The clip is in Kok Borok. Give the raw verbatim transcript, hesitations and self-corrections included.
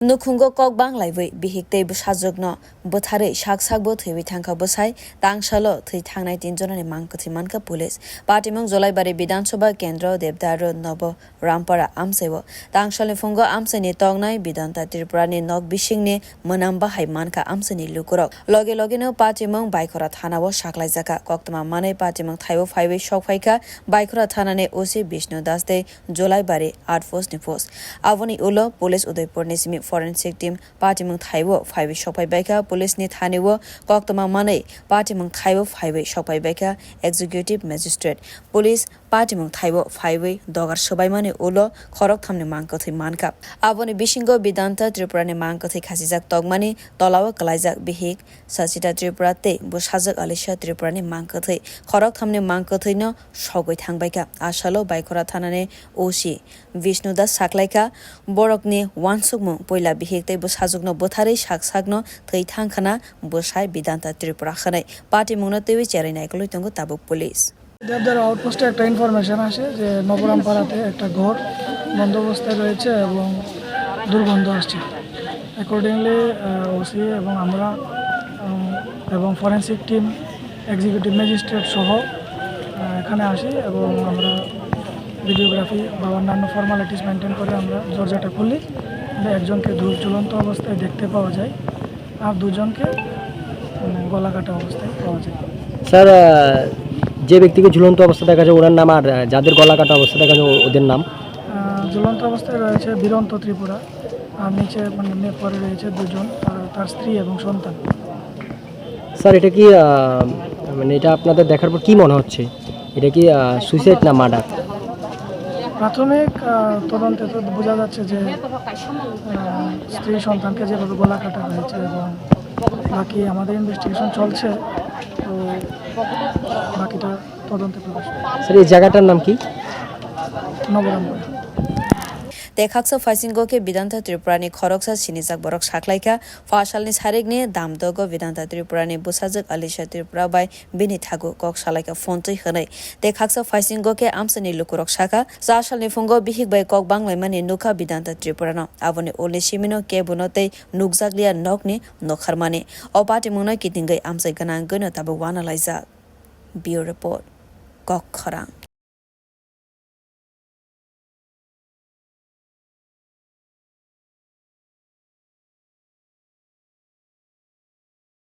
Nukhungo kok banglaiwi bihik tei bwsajwkno bwtharwi sak sakbo thwiwi thangkha bwsai, tangsalo thwi thangnai tin jonani mang kwthwi mankha police. Patimung Jolaibari Bidhan Sabha Kendro Debdar Road Nobo Rampara amchaio tangsalni phungo amchaini tongnai Bidanta Tripurani nok bisingni mwnam bahai mankha amchaini lukurok. Loge logeno patimung Baikhora thanao saklaijakha. Koktwma manwi patimung thaio phaiwi sokphaikha Baikhora thanani O C Bishnu Das tei Jolaibari outpost ni post. Aboni ulo police Udaipurni simi forensic team patimung thaio phaiwi sokphaibaikha. Police ni thanio koktwma manwi patimung thaio phaiwi sokphaibaikha executive magistrate. Police patimung thaio phaiwi dogar swbaimani ulo khorokthamni mang kwthwi mankha. Aboni bisingo Bidanta Tripurani mang kwthwi khasijak tongmani tolao kwlaijak bihik Sachita Tripura tei bwsajwk Alisha Tripurani mang kwthwi. Khorokthamni mang kwthwino sogwi thangbaikha. Asalo Baikhora thanani O C Bishnu Das saklaikha, borokni uansukmung puila bihik tei bwsajwkno bwtharwi sak sakno thwi thangkhana bwsai Bidanta Tripura hwnwi patimungno twiwi cherwi naikolwi tongo tabuk police. দেবদার আউটপোস্টে একটা ইনফরমেশন আসে যে নবরামপাড়াতে একটা ঘর বন্ধ অবস্থায় রয়েছে এবং দুর্গন্ধ আসছে। অ্যাকর্ডিংলি ওসি এবং আমরা উম, এবং ফরেন্সিক টিম, এক্সিকিউটিভ ম্যাজিস্ট্রেট সহ আহ, এখানে আসি এবং আমরা ভিডিওগ্রাফি বা অন্যান্য ফর্মালিটিস মেনটেন করে আমরা দরজাটা খুলি। আমরা একজনকে ঝুল- ঝুলন্ত অবস্থায় দেখতে পাওয়া যায়, আর দুজনকে মানে, গলা কাটা অবস্থায় পাওয়া যায়। স্যার, আহ, যে ব্যক্তিকে ঝুলন্ত অবস্থা দেখা যায়, ওনার নাম আর, আহ, যাদের গলা কাটা অবস্থা দেখা যায়, ও-, ওদের নাম? আহ, ঝুলন্ত অবস্থায় রয়েছে বীরন্ত ত্রিপুরা, আর নিচে মানে মে-, পড়ে রয়েছে দুজন, তার, তার স্ত্রী এবং সন্তান। স্যার, এটা কি, আহ, মানে, এটা আপনাদের দেখার পর কি মনে হচ্ছে? এটা কি, আহ, সুইসাইড না মার্ডার? প্রাথমিক আহ, তদন্তে তো বোঝা যাচ্ছে যে আহ, স্ত্রী সন্তানকে যেভাবে গলা কাটা হয়েছে এবং বাকি আমাদের ইনভেস্টিগেশন চলছে, তো বাকিটা তদন্তে প্রকাশ পাবে। স্যার, এই জায়গাটার নাম কি? নবরামপুর। Tei khaksa phaisingo khe Bidanta Tripurani khoroksa sinijak borok saklaikha, phasalni sarikni damdogo Bidanta Tripurani bwsajwk Alisha Tripura bai bini thago kok salaikha phontwi hwnwi. Tei khaksa phaisingo khe amchaini lukurok sakha, cha salni phungo bihik bai kok banglaimani nukha Bidanta Tripurano. Aboni ulni simino kebono tei nukjakliya nokni nokharmani. O patimungno kitingwi amchai gwnangwino tabuk uanalaijak. Bureau Report, Kok Khorang.